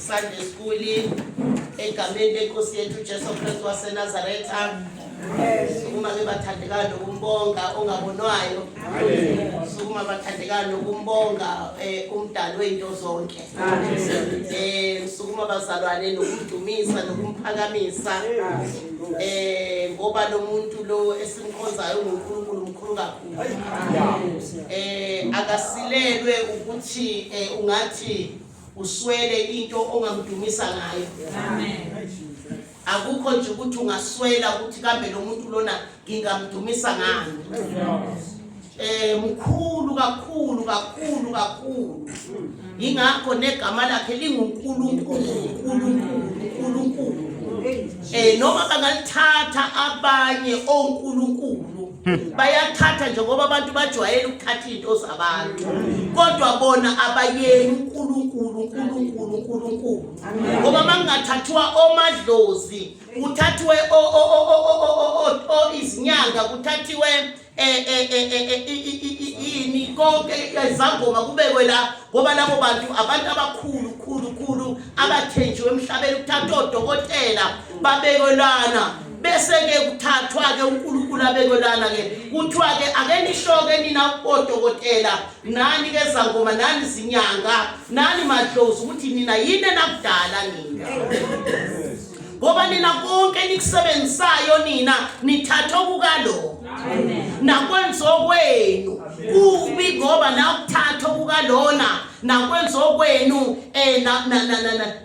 Sunday School egameni lenkosi yethu Jesu Kristu waseNazaretha. Sukuma ke bathandekayo nokumbonga ongabonwayo. Sukuma bathandekayo nokumbonga eh, umdali wezinto zonke. Eh sukuma bazalwane nokumdumisa nokumphakamisa. Eh ngoba lo muntu lo esimkhonzayo unguNkulunkulu mkhulu kakhulu. Eh akasilelwe ukuthi eh, ungathi uswele into ongamdumisa ngayo. Amen. Akukho nje ukuthi ungaswela ukuthi kambe lo muntu lona ngingamdumisa ngani. Eh mkhulu kakhulu kakhulu kakhulu. Ingakho negama lakhe linguNkulunkulu uNkulunkulu uNkulunkulu. Eh noma bangalithatha abanye oNkulunkulu bayathatha nje ngoba abantu bajwayele ukuthatha izinto zabantu kodwa bona abayeni uNkulunkulu uNkulunkulu uNkulunkulu ngoba mangingathathiwa omadlozi kuthathiwe o izinyanga kuthathiwe eh, eh, eh, yini konke izangoma kubekwe la ngoba labo bantu abantu abakhulu khulu khulu abathenjiwe emhlabeni kuthathwa odokotela babekwe lana bese-ke kuthathwa-ke uNkulunkulu abekwe lana-ke kuthiwa-ke ake nisho-ke nina odokotela nani ke zangoma nani zinyanga nani madlozi ukuthi nina yini enakudala nina ngoba nina konke enikusebenzisayo nina nithatha okukalo nakwenza okwenu kubi ngoba nakuthatha okukalona nakwenza okwenu eh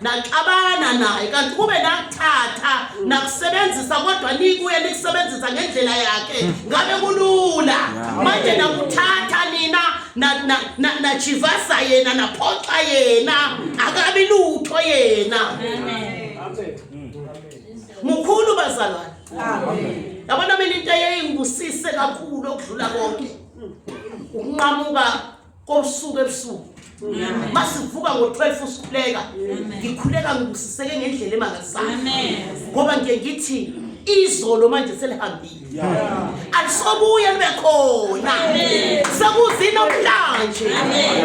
naxabana naye kanti kube nakuthatha nakusebenzisa kodwa nikuye nikusebenzisa ngendlela yakhe ngabe kulula manje nakuthatha nina nachivasa yena naphoxa yena akabi lutho yena mukhulu bazalwane yabona mina into eyayingibusise kakhulu okudlula konke ukunqamuka kobusuku ebusuku masivuka ngo-12 usikhuleka ngikhuleka ngibusiseke ngendlela emangalisayo ngoba ngiye ngithi izolo manje selihambile alisobuye libe khona sekuzi namhlanje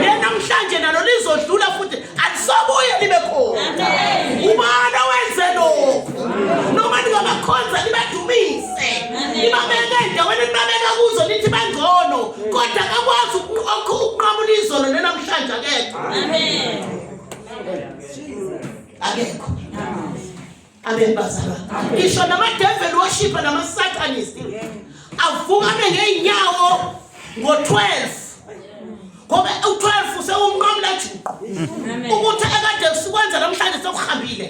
lenamhlanje nalo lizodlula futhi alisobuye libe khona ubani owenze lokhu noma ningabakhonza nibadumise nibabeke endaweni nibabeka kuzo nithi bangcono kodwa akakwazi ukunqamula izolo nenamhlanje akekho akekho Amen bazalwane. Ngisho nama devil worshipper nama satanist avuka ame ngeenyawo ngo-12 ngoba u-12 sewumnqamula juqu ukuthi ekade sikwenza namhlanje sekuhambile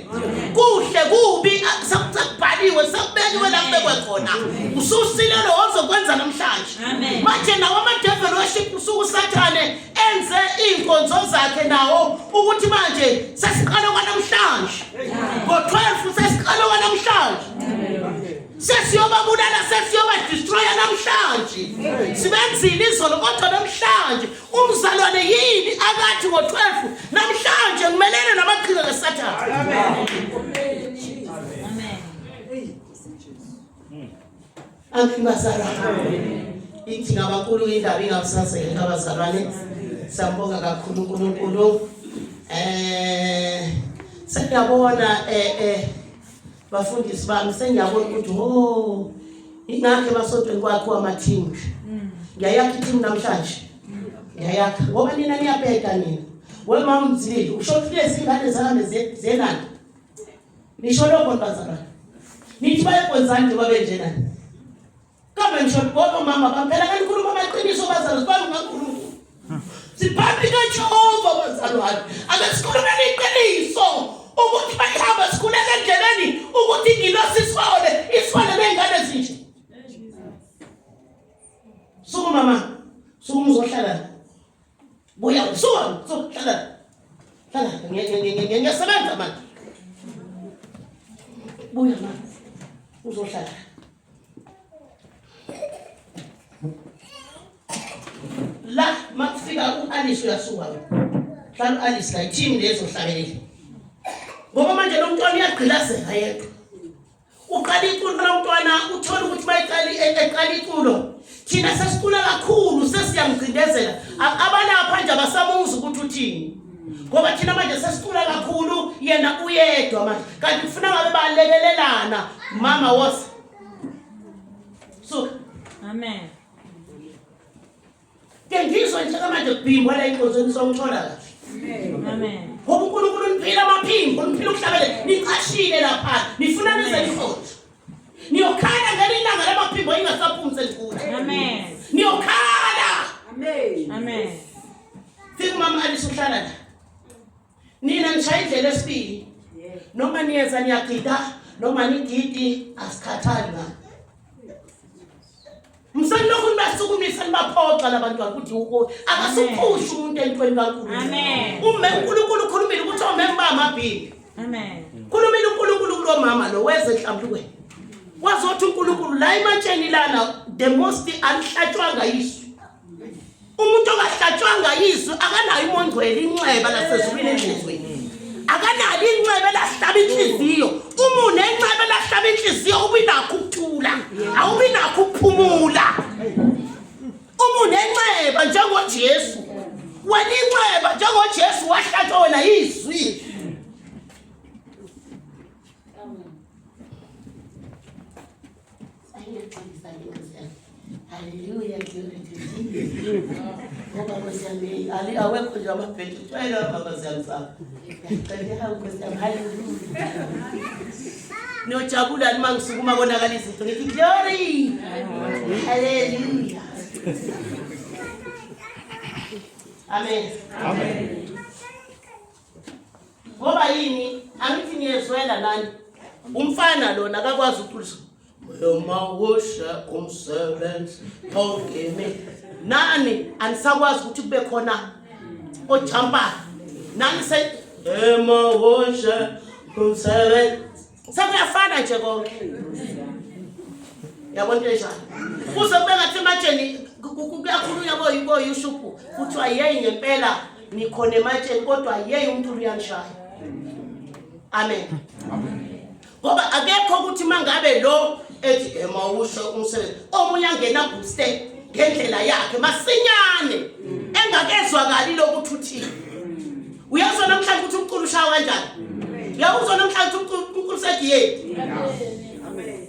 kuhle kubi sekubhaliwe sekubekiwe la kubekwe khona ususile lo ozokwenza namhlanje manje nawo ama-devil worship usuke usathane enze iy'nkonzo zakhe nawo ukuthi manje sesiqale kwanamhlanje ngo-12 sesiqale kwanamhlanje sesiyobabulala sesiyobadestroya namhlanje sibenzile izolo kodwa namhlanje umzalwane yini akathi ngo-12 namhlanje ngimelene namaqhinga kasathane Amen bazalwane. Ithi ngabakhulu indaba ingakusazeka abazalwane. Siyambonga kakhulu uNkulunkulu. Eh sengiyabona eh eh bafundisi bami sengiyabona ukuthi oh ingakho emasontweni kwakho ama team. Ngiyayakha i-team namhlanje. Ngiyayakha ngoba nina niyabheda nina. Wemama Mzilili usho ukuthi lezi ngane zami zenani. Nisho lokho bazalwane. Nithi bayekwenzani njengoba benjena? Kambe ngisho bonke omama bami phela kanikhuluma amaqiniso bazalwane sibanga uNkulunkulu. Siphambi kaJehova bazalwane. Ake sikhulumeni iqiniso ukuthi bayihamba sikhuleke endleleni ukuthi ingilosi isihole isihole ney'ngane ezinje. Sukuma mama. Sukuma uzohlala. Buya suka suka hlala. Hlala ngiyasebenza manje. Buya manje. Uzohlala. La makufika uAlice uyasuka ke. Hlala uAlice la team lezohlabelela. Ngoba manje lo mntwana uyagqilazeka yedwa. Uqala iculo lomntwana uthola ukuthi mayiqala eqala iculo thina sesicula kakhulu sesiyamcindezela abalapha nje abasamuzi ukuthi uthini ngoba thina manje sesicula kakhulu Yena uyedwa manje. Kanti kufuna ngabe balekelelana. Mama wosa. Suka. Amen. Ke ngizwe nje manje kubhimbwa la enkonzweni songithola kahle. Amen. Ngoba uNkulunkulu uniphila amaphimbo, uniphila ukuhlabelela, nicashile lapha, nifuna nize nihoje. Niyokhala ngelinye ilanga lamaphimbo ingasaphumi senikude. Amen. Niyokhala. Amen. Amen. Fika umama Alice uhlala la. Nina nishaya indlela esibili. Noma niyeza niyagida, noma nigidi asikhathali ngani. Msenilokhu nibasukumisa nibaphoxa labantwana ukuthi uko akasuphusha umuntu entweni kaNkulunkulu. Amen. Ume uNkulunkulu ukhulumile ukuthi omeme bamabhini. Amen. Khulumile uNkulunkulu kulo mama lo weze enhlambulukweni. Wazothi uNkulunkulu la ematsheni lana the most alihlatshwanga izwi. Umuntu ongahlatshwanga izwi akanayo umongcwele inxeba lasezulwini enhlizweni. Akanalo inxeba elahlaba inhliziyo. Uma unenxeba elahlaba inhliziyo ubinakho ukuthula. Awubi nakho ukuphumula. Uma unenxeba njengoJesu. Wena inxeba njengoJesu wahlatshwa wena izwi. Hallelujah, glory to Jesus. Ngoba Nkosi yami, ali awekho nje amabhentshi, cela baba siyamsaba. Cela Nkosi yami, hallelujah. Niyojabula nima ngisukuma konakala izinto ngithi glory. Hallelujah. Amen. Amen. Ngoba yini? Angithi niyezwela nani. Umfana lona akakwazi ukuculisa. Uyomawusha umsebenzi ogimi. Nani anisakwazi ukuthi kube khona ojumpa. Nani se emawusha umsebenzi. Sekuyafana nje konke. Yabona into enjalo. Kuze kube ngathi ematsheni kuyakhulunywa koyushuphu kuthiwa yeyi ngempela nikhona ematsheni kodwa yeyi umuntu uyanishaya. Amen. Ngoba akekho ukuthi mangabe lo ethi emawusho umsebenzi omunye angena booster ngendlela yakhe masinyane engakezwakali lokuthi uthini. Uyazwa namhlanje ukuthi umculo ushaya kanjani? Uyawuzwa namhlanje ukuthi umculo usegiyeni? Amen.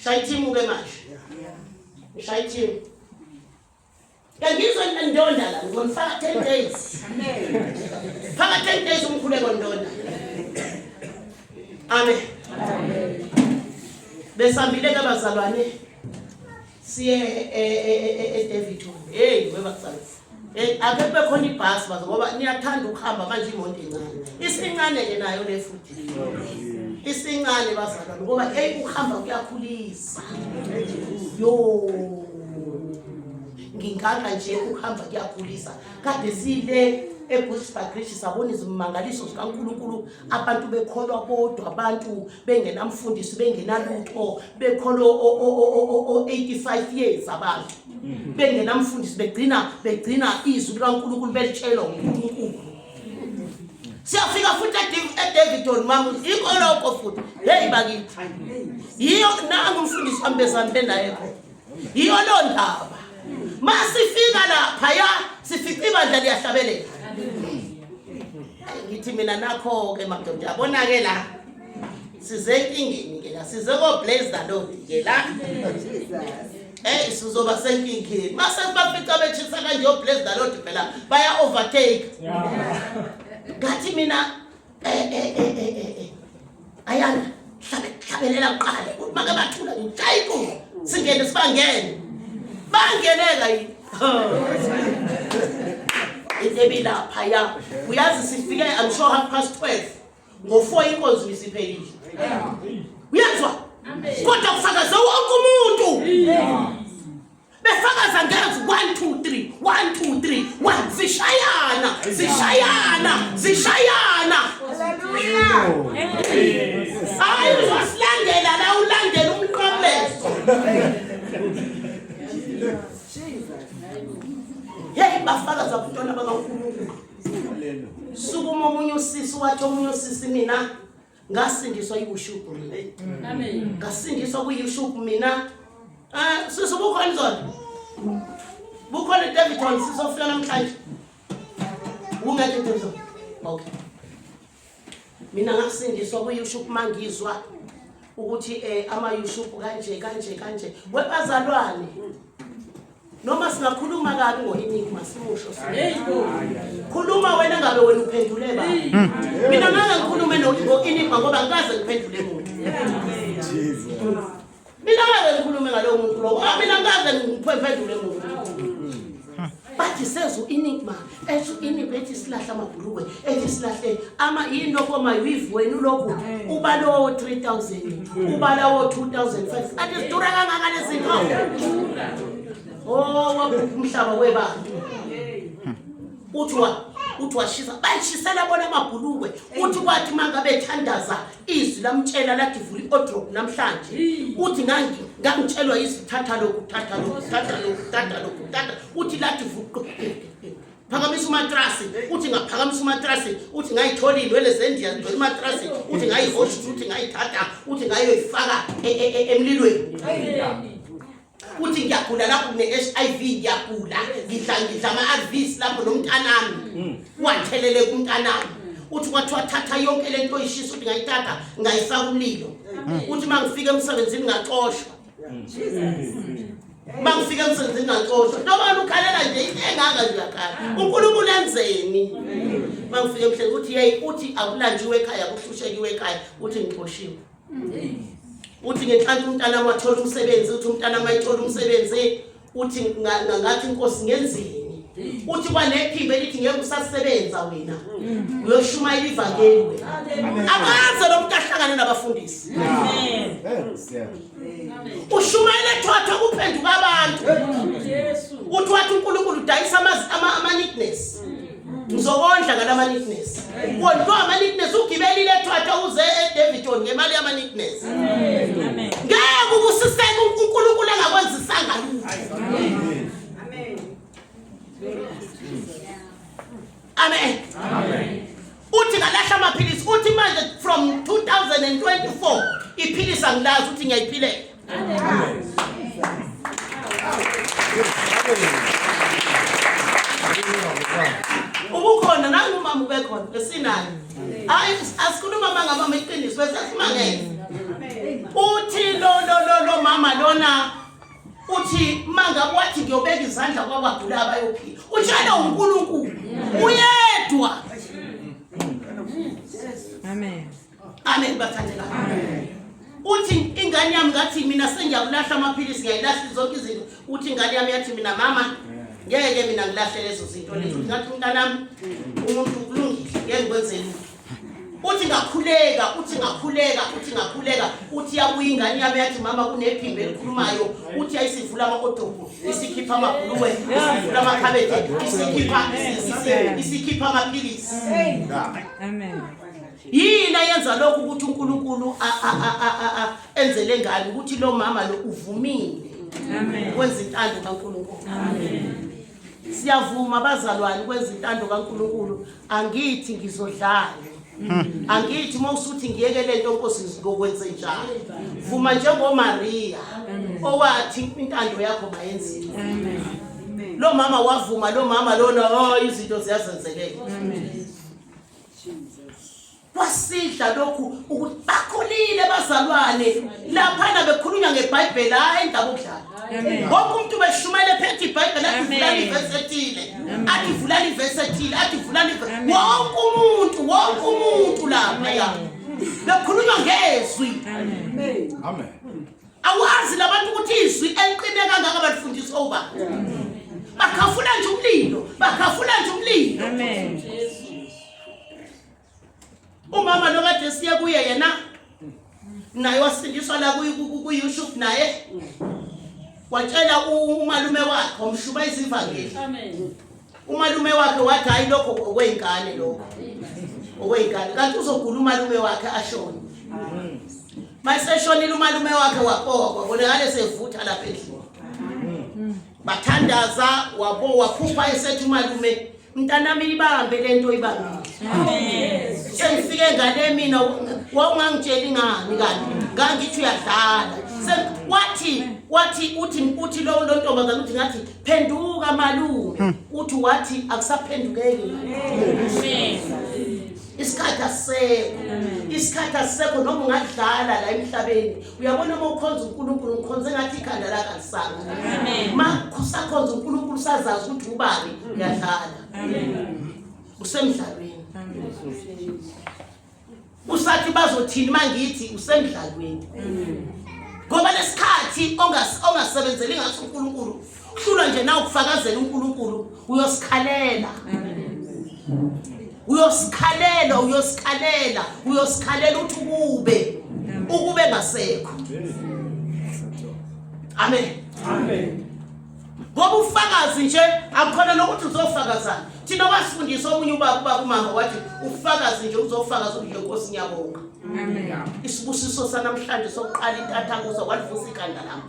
Shaya ithimu ke manje. Shaya ithimu. Ngizwe ndonda la ngizonifaka 10 days. Amen. Faka 10 days umkhuleko ndonda. Amen. Amen. Besambile ke bazalwane siye eDavidton. Hey webazalwane. Eh ake kube khona ibhasi bazo ngoba niyathanda ukuhamba manje imoto encane. Isincane ke nayo le futhi. Isincane bazalwane ngoba hey ukuhamba kuyakhulisa. Yo. Ngingaka nje ukuhamba kuyakhulisa. Kade sile eBushbuckridge sabona izimangaliso zikaNkulunkulu abantu bekholwa bodwa abantu bengenamfundisi bengenalutho bekholwa o-85 years abantu bengenamfundisi begcina begcina izwi likaNkulunkulu belitshelwa uNkulunkulu. Siyafika futhi eDavidton mama yikho lokho futhi hey bakithi yiyo nangu umfundisi wami besambe naye khona yiyo loo ndaba masifika laphaya sifica ibandla liyahlabelela ngithi mina nakho-ke madoda yabona-ke la size enkingeni ke la size ko-blaze the lord ke la Hey sizoba senkingeni mase bafica bechisa kanje o-blaze the lord phela baya-overtake ngathi mina eh eh eh eh eh ayana hlabe hlabelela kuqale make bathula ngishaya inkungu singene sibangene bangeneka yini into ebilapha ya uyazi sifike I'm sure half past 12 ngo-4 inkonzo isiphelile uyezwa kodwa kufakaze wonke umuntu befakaza ngezwi 1 2 3 1 2 3 1 zishayana zishayana zishayana hayi uzosilandela la ulandela umnqamlezo heyi bafakaza abantwana bakaNkulunkulu sukuma omunye usisi wathi omunye usisi mina ngasindiswa yiwushubhu mina Amen. ngasindiswa kuyushubhu mina um sisi bukhona izolo bukhona edavidton sisofika namhlanje ungekho edavidton okay. Mina ngasindiswa kuyusho kumangizwa ukuthi eh ama-YouTube kanje kanje kanje webazalwane noma singakhuluma kabi ngo-enigma simusho khuluma wena ngabe wena uphendule ba mina ngake ngikhulume ngo-enigma ngoba ngikaze ngiphendule muntu mina ngake ngikhulume ngalowo muntu lowo ah, mina ngikaze ngiphendule muntu bathi seza u-enigma ethi u-enigma ethi silahle amabhulukwe ethi silahle ama yini lokho mayivu wena ulokhu ubala wo-3000 ubala wo-2005 athi zidura kangaka lezinto o waphupha umhlaba webantu uthi uthi washisa bayishisela bona amabhulukwe uthi kwathi uma ngabe ethandaza izwi lamtshela lathi vula i-odrop namhlanje uthi ngangitshelwa izwi thatha lokhu thatha lokhu thatha lokhu thatha lokhu thatha uthi lathi phakamisa umatrasi uthi ngaphakamisa umatrasi uthi ngayithola iy'nwele zendiya zigcwele umatrasi uthi ngayihoshisa uthi ngayithatha uthi ngayoyifaka e, e, e, emlilweni uthi ngiyagula lapho ngine-HIV ngiyagula ngidla ngidla ama-ARVs lapho nomntanami mm. wathelele kumntanami uthi kwathiwa thatha yonke le nto oyishisa uthi ngayithatha ngayifaka umlilo mm. uthi uma ngifika emsebenzini ngaxoshwa uma ngifika emsebenzini ngaxoshwa njengoba ukhalela nje into engaka nje uyakhala unkulunkulu enzeni uma ngifika emhleni uthi yeyi uthi akulanjiwe ekhaya kuhlushekiwe ekhaya uthi ngixoshiwe uthi ngenhlanhla umntana wathola umsebenzi uthi umntana mayithola umsebenzi uthi ngathi inkosi ngenzeni uthi kwanephimbo elithi ngeke usasebenza wena uyoshumayela ivangeli wena akaze lo muntu ahlangane nabafundisi ushumayela ethwathwa kuphenduka abantu uthi wathi uNkulunkulu udayisa ama-nickness ngizokondla ngalama neatness wondliwa ama neatness ugibelile ethwatha uze eDavidton ngemali yama neatness ngeke ubusiseke uNkulunkulu engakwenzisanga lutho amen amen amen uthi ngalahla amaphilisi uthi manje from 2024 iphilisi angilazi uthi ngiyayiphilela Ubukhona nangu umama ubekhona besinaye. Hayi asikhuluma manga mama iqiniso bese simangele. Uthi lo lo lo lo mama lona uthi manga wathi ngiyobeka izandla kwabagula abayophila. Utshela uNkulunkulu. Uyedwa. Amen. Amen bathandekayo. Amen. Uthi ingane yami ngathi mina sengiyakulahla amaphilisi ngiyayilahla zonke izinto. Uthi ingane yami yathi mina mama ngeke mina ngilahle lezo zinto lezo. Uthi ngathi umntanami umuntu kulungile ngeke ngikwenze lutho. Uthi ngakhuleka, uthi ngakhuleka, uthi ngakhuleka, uthi yabuya ingane yami yathi mama kunephimbo elikhulumayo, uthi yayisivula amakodobu, isikhipha amabhulukwe, isivula amakhabethe, isikhipha isikhipha amaphilisi. Amen. Yini ayenza lokhu ukuthi uNkulunkulu enze le ngane ukuthi lo mama lo uvumile Amen. ukwenza intando kaNkulunkulu. Amen. Siyavuma bazalwane ukwenza intando kaNkulunkulu angithi ngizodlala. Angithi uma usuthi ngiyeke lento Nkosi ngizokwenze njani. Vuma njengoMaria owathi intando yakho mayenziwe. Amen. Lo mama wavuma lo mama lona oh izinto ziyazenzelela. Amen. Kwasidla lokhu ukuthi bakhulile bazalwane laphana bekhulunywa ngeBhayibheli hayi indaba okudlala. Wonke umuntu beshumayela ephethe iBhayibheli athi vulani ivesi ethile. Athi vulani ivesi ethile, athi vulani ivesi. Wonke umuntu, wonke umuntu lapha ya. Bekhulunywa ngezwi. Amen. Amen. Awazi labantu ukuthi izwi eliqine kangaka balifundiswa ubani. Bakhafula nje umlilo, bakhafula nje umlilo. Amen. Umama lo kade siye kuye yena naye wasindiswa la kuYusuf naye watshela umalume wakhe wamshuba izivangeli. Amen. Umalume wakhe wathi hayi lokho okweyingane lokho. Okweyingane kanti uzogula umalume wakhe ashone. Mayiseshonile umalume wakhe wapokwa bonakale sevutha lapha endlini. Bathandaza wabo waphupha esethi umalume mntanami ibambe lento ibambile. Sengifike ngale mina wawungangitsheli ngani kanti ngangithi uyadlala. Wathi wathi uthi uthi lo lo ntombazane uthi ngathi phenduka malume uthi wathi akusaphendukeki. Isikhathi asisekho, isikhathi asisekho. Noma ungadlala la emhlabeni, uyabona, uma ukhonza uNkulunkulu, ngikhonze ngathi ikhanda lakho alisakho. Ma usakhonza uNkulunkulu, sazazi ukuthi ubani, uyadlala, usemdlalweni. Usathi bazothini mangithi usemdlalweni, ngoba lesikhathi ongasebenzeli ngaso uNkulunkulu, hlulwa nje na ukufakazela uNkulunkulu, uyosikhalela, uyosikhalela, uyosikhalela, uyosikhalela uthi ukube ngasekho. Amen. Amen. Ngoba ufakazi nje akukhona nokuthi uzofakazana. Thina wasifundisa omunye ubaba umama wathi ufakazi nje uzofakaza ukuthi, "Nkosi, ngiyabonga." Amen. Isibusiso sanamhlanje sokuqala intathakusa walivusa ikhanda lami.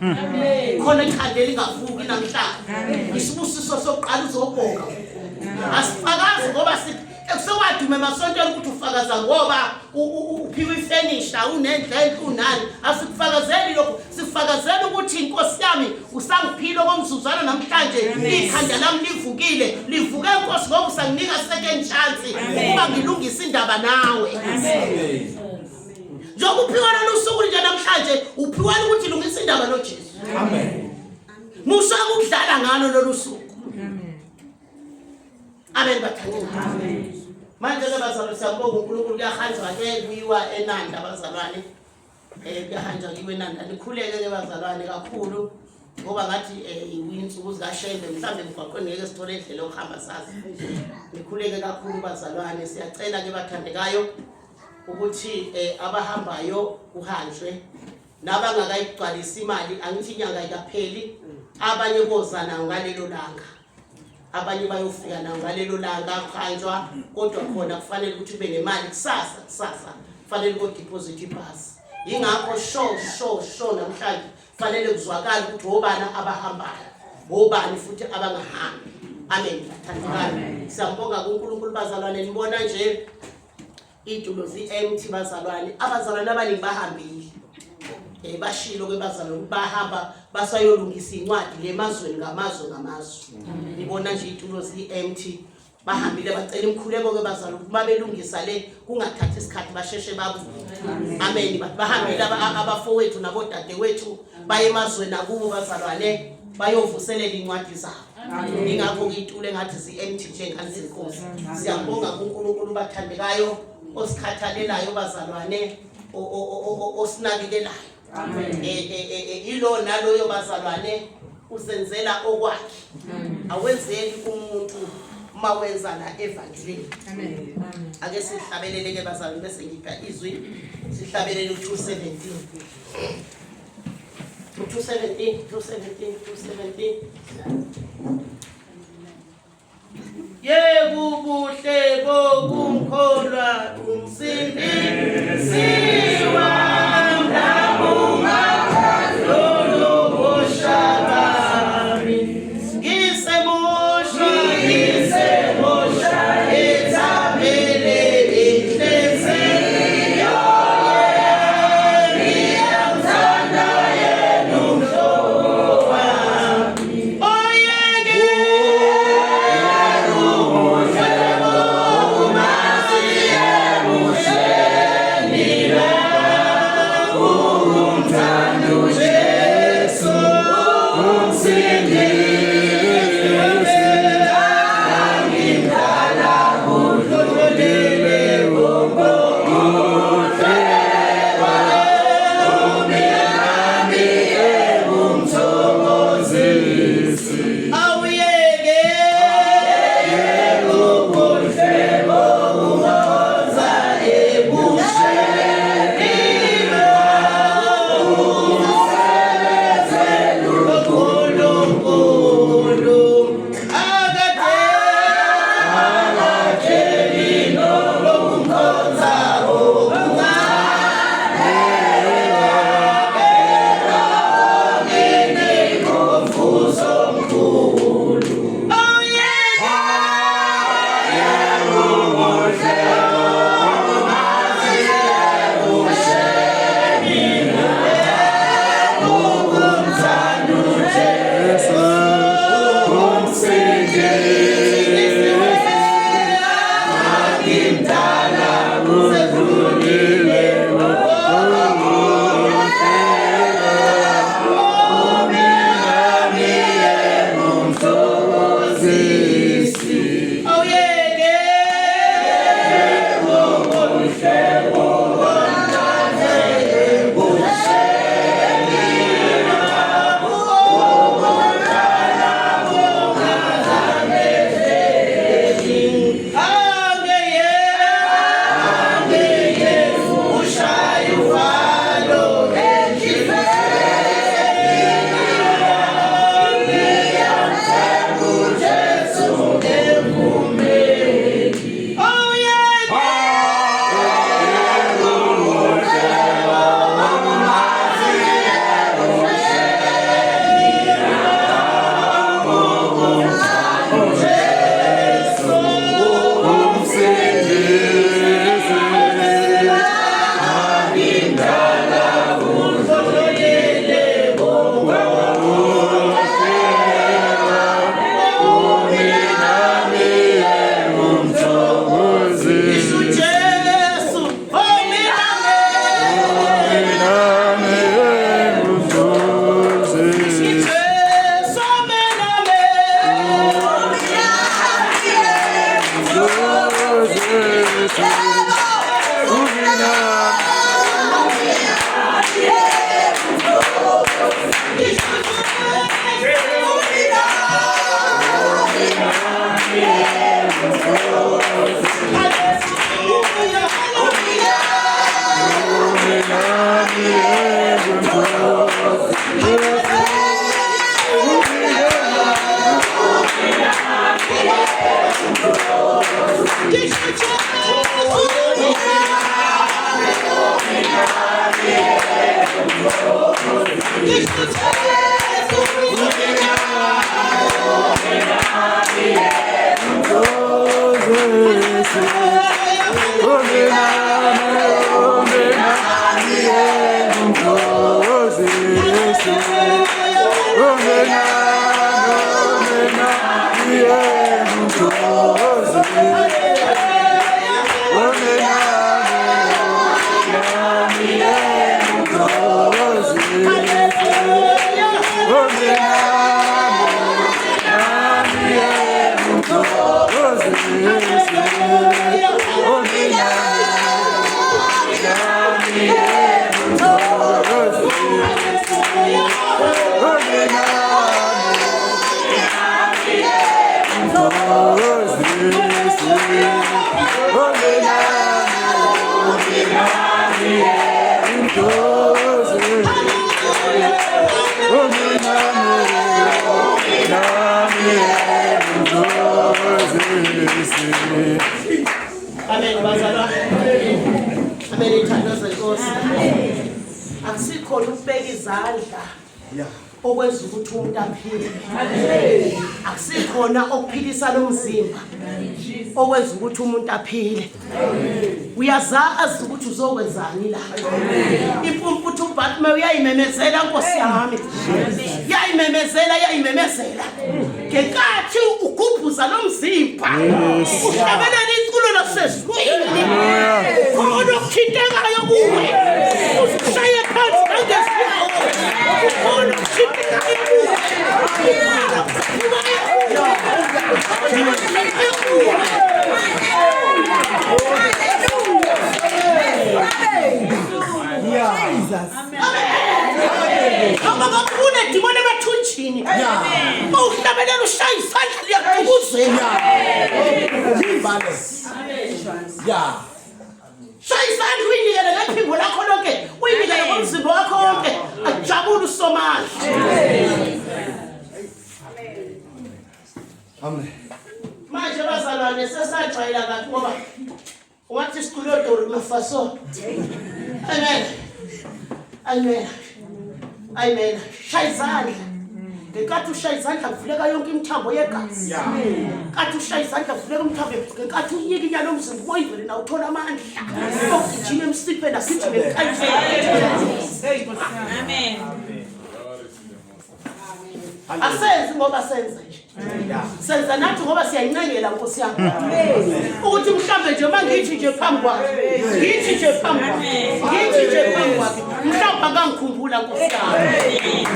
Khona ikhanda elingavuki namhlanje. Isibusiso sokuqala uzobonga. Asifakazi ngoba sithi ekusewaduma emasontweni ukuthi ufakaza ngoba uphiwe ifenisha, unendlu enhle, unani. Asikufakazeli lokho, sifakazela ukuthi inkosi yami usangiphile okomzuzwana namhlanje, ikhanda lami livukile, livuke Nkosi ngoba usanginika second chance ukuba ngilungise indaba nawe. Njengoba uphiwa lolu suku nje namhlanje, uphiwela ukuthi lungisa indaba noJesu. Amen. Musa ukudlala ngalo lolu suku. Amen. Amen bathandekayo. Manje ke bazalwane, siyabonga uNkulunkulu, kuyahanjwa ke kuyiwa eNanda bazalwane. Kuyahanjwa kuyiwa eNanda. Nikhuleke ke bazalwane kakhulu ngoba ngathi insuku zikaShembe, mhlawumbe emgwaqweni ngeke sithole indlela yokuhamba sazi. Nikhuleke kakhulu bazalwane, siyacela ke bathandekayo ukuthi abahambayo kuhanjwe, nabangakayigcwalisi imali, angithi inyanga ikapheli, abanye bozana ngalelo langa, abanye bayofika nawo ngalelo langa kuhanjwa, kodwa khona kufanele ukuthi ube nemali kusasa. Kusasa kufanele ko-deposit ibhasi. Yingakho sho sho sho namhlanje kufanele kuzwakale ukuthi obani abahambayo, obani futhi abangahambi. Amen bathandekayo, siyambonga kuNkulunkulu bazalwane. Nibona nje iy'tulo zi-empty bazalwane, abazalwane abaningi bahambile. Bashilo ke bazalwane ukuthi bahamba basayolungisa incwadi le emazweni ngamazwe ngamazwe. Nibona nje iy'tulo zi-empty, bahambile. Bacela imikhuleko ke bazalwane ukuthi uma belungisa le kungathathi isikhathi, basheshe babuye. Amen. Bahambile abafowethu nabodadewethu, baye emazweni akubo bazalwane, bayovuselela iy'ncwadi zabo. Ingakho-ke iy'tulo engathi zi-empty nje ngane zenkosi. Siyabonga kuNkulunkulu bathandekayo, osikhathalelayo bazalwane, osinakekelayo. Ilo naloyo bazalwane usenzela okwakhe, awenzeli umuntu uma wenza la evangelini. Amen. Amen. Ake sihlabelele ke bazalwane, bese ngipha izwi. Sihlabelele u-217, u-217, 217, 217. Yebo, buhle bokumkholwa umsindisi wami, lolu busha bami, ngisemusha, ngisemusha, ethambile inhliziyo, ngiyamthanda yena umhlobo wami. Oyeke ubuhle bokumazi, ebuhle. Amen bazalwane. Amen ithando zenkosi. Akusikhona ukubeka izandla. Okwenza ukuthi umuntu aphile. Akusikhona okuphilisa lo mzimba. Okwenza ukuthi umuntu aphile. Uyazazi ukuthi uzokwenzani la. Impumputhe uBartimaeus uyayimemezela Nkosi yami. Yayimemezela yayimemezela. Ngenkathi ugubhuza lo mzimba. Uhlabelela iculo lasezulwini. Khona okuthintekayo kuwe. Ushaye phansi ngezinyawo. Khona okuthintekayo kuwe. Khona okuphuphumayo kuwe. Noma ngabe kunedimoni emathunjini. Uhlabelela ushaya isandla liyaqhubuzela. Shaya isandla uyinikele ngephimbo lakho lonke, uyinikele ngomzimba wakho wonke. Ajabule uSomandla. Amen. Manje bazalwane sesajwayela kathi ngoba ungathi siculo do re mi fa so. Amen. Amen. Amen. Shaya izandla. Ngenkathi ushaya izandla kuvuleka yonke imithambo yegazi. Ngenkathi ushaya izandla kuvuleka imithambo ngenkathi unyikinya lo mzimba umoya ingcwele nawo uthola amandla. Okugijima emsipheni agijime emkhanyisweni. Amen. Asenzi ngoba senze nje. Senza nathi ngoba siyayincengela Nkosi yami. Ukuthi mhlambe nje mangithi nje phambi kwakhe. Ngithi nje phambi kwakhe. Ngithi nje phambi kwakhe. Mhlawumbe akangikhumbula Nkosi yami.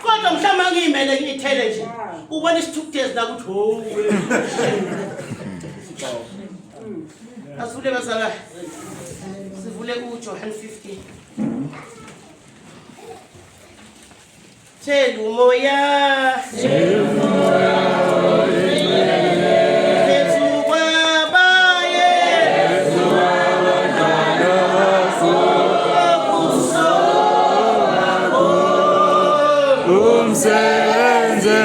Kodwa mhlawumbe angiyimele ngithele nje. Ubona isithukuthezi la ukuthi ho. Asivule bazalwane. Sivule kuJohn 15. Thela umoya. Thela umoya. Phezu kwabaye. Umsebenzi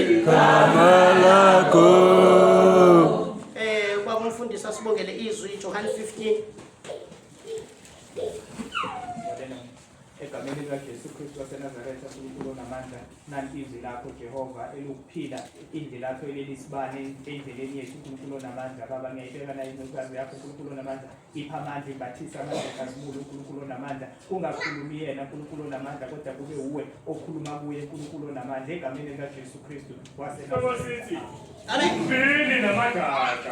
igama lakho. Ubaba umfundisi asibongele izwi Johann 15. Egameni likaJesu Kristu waseNazaretha, uNkulunkulu onamandla, nanti izwi lakho Jehova elukuphila, indlela yakho elelisibane endleleni yethu, uNkulunkulu onamandla. Baba, ngiyayibeka nayo incekukazi yakho, uNkulunkulu onamandla, ipha amandla, imbathise amandla enkazimulo, uNkulunkulu onamandla. Ungakhulumi yena, uNkulunkulu onamandla, kodwa kube uwe okhuluma kuye, uNkulunkulu onamandla, egameni likaJesu Kristu waseNazaretha. Sithi Amen. umvini namagatsha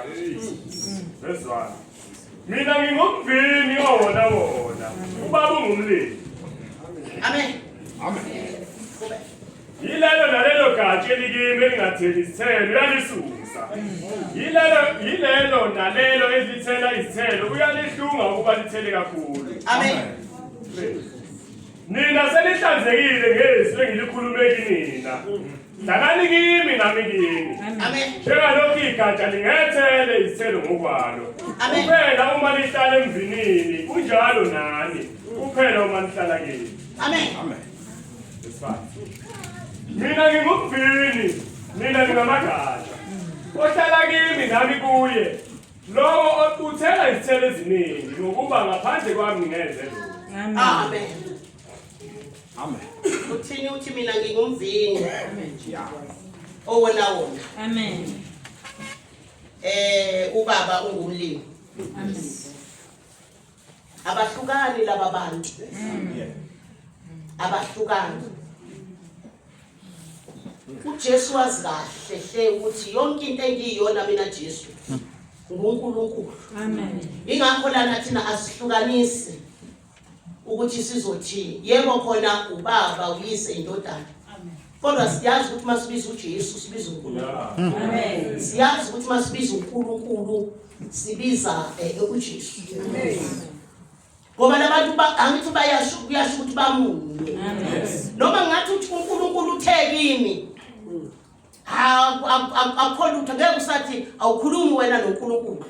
bezwana. Mina ngingumvini owona wona, ubaba ungumlimi. Amen. Yilelo nalelo gatsha elikimi elingatheli izithelo uyalisusa. Yilelo nalelo elithela izithelo uyalihlunga ukuba lithele kakhulu. Amen. Nina senihlanzekile ngezwi engilikhulume kinina. Hlalani kimi nami kini. Amen. Njengalokhu igatsha lingethele izithelo ngokwalo. Amen. Kuphela uma lihlala emvinini, kunjalo nani. Kuphela uma nihlala kimi. Amen. Verse 5. Mina ngingumvini, nina ningamagatsha. Ohlala kimi nami kuye. Lowo uthela izithelo eziningi ngokuba ngaphandle kwami ngingenze lutho. Amen. Amen. Uthini uthi mina ngingumvini. Owona wona. Amen. Ubaba ungumlimi. Amen. Abahlukani laba bantu. Abahlukani. uJesu wazi kahle hle ukuthi yonke into engiyiyona mina Jesu nguNkulunkulu. Amen. Ingakho lana thina asihlukanisi ukuthi sizothi yebo khona ubaba uyise indodana. Kodwa siyazi ukuthi masibiza uJesu sibiza uNkulunkulu. Amen. Siyazi ukuthi masibiza uNkulunkulu sibiza uJesu. Ngoba labantu angithi bayasho kuyasho ukuthi bamunye. Noma ngathi uthi uNkulunkulu uthe kimi akukho lutho, ngeke usathi awukhulumi wena noNkulunkulu.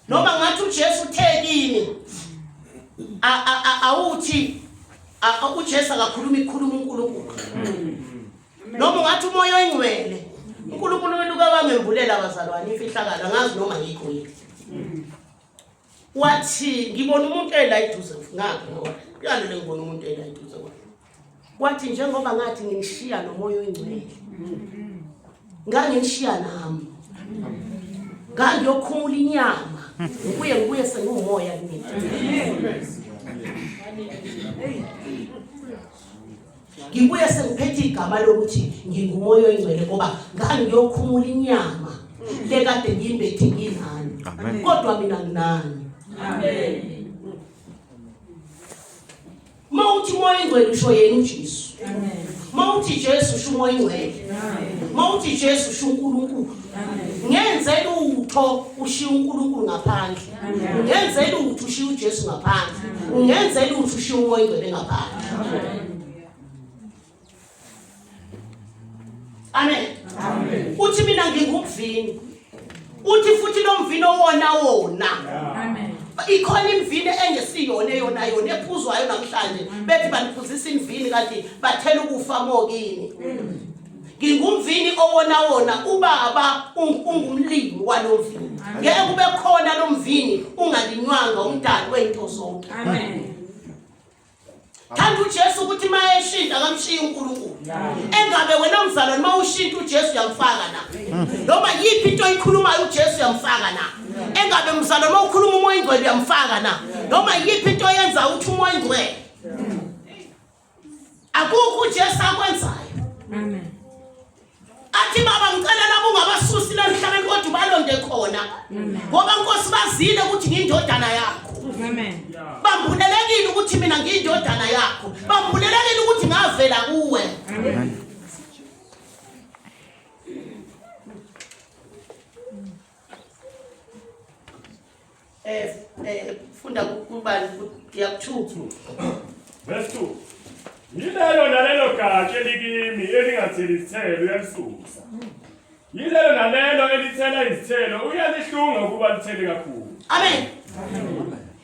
Noma ngathi uJesu uthe kimi awuthi uJesu akakhulumi, kukhuluma uNkulunkulu. Noma ungathi umoya oyingcwele, uNkulunkulu weluka wangembulela bazalwane imfihlakalo, angazi noma yikho yini. Wathi ngibona umuntu ela eduze ngapha ngoba kuyalele ngibona umuntu ela eduze kwami. Wathi njengoba ngathi nginishiya nomoya oyingcwele, nganginishiya nami, ngangiyokhumula inyama, ngibuye sengiwumoya kumina. Ngibuye sengiphethe igama lokuthi ngingumoya oyingcwele ngoba ngangiyokhumula inyama le kade ngiyimbethe nginani, kodwa mina nginani. Amen. Uma uthi umoya oyingcwele usho yena uJesu. Amen. Uma uthi Jesu usho umoya oyingcwele. Uma uthi Jesu usho uNkulunkulu. Ngenze lutho ushiya uNkulunkulu ngaphandle. Ngenze lutho ushiya uJesu ngaphandle. Ungenze lutho ushiya umoya oyingcwele ngaphandle. Amen. Amen. Uthi mina ngingumvini. Uthi futhi lo mvini owona wona. Amen. Ikhona imvini engesiyona eyona yona ephuzwayo namhlanje. Bethi baniphuzisa imvini kanti bathela ukufa mokini. Ngingumvini owona wona, ubaba ungumlimi walomvini. Ngeke kube khona lo mvini ungalinywanga umdali wento zonke. Amen. Thanda uJesu ukuthi mayeshintsha akamshiya uNkulunkulu. Engabe wena mzalwane mawushintsha uJesu uyamfaka na? Noma yiphi into oyikhulumayo uJesu uyamfaka na? Engabe mzalwane mawukhuluma umoya oyingcwele uyamfaka na? Noma yiphi into oyenza uthi umoya oyingcwele? Akukho uJesu akwenzayo. Amen. Athi baba ngicela labo ungabasusi la emhlabeni kodwa ubalonde khona. Ngoba Nkosi bazile ukuthi ngiyindodana yakho. Amen. Bambulelekile ukuthi mina ngiyindodana yakho. Bambulelekile ukuthi ngavela kuwe. Amen. Eh eh funda kubani ya 2. Verse 2. Yilelo nalelo gatsha elikimi elingatheli izithelo uyalisusa. Yilelo nalelo elithela izithelo uyalihlunga ukuba lithele kakhulu. Amen.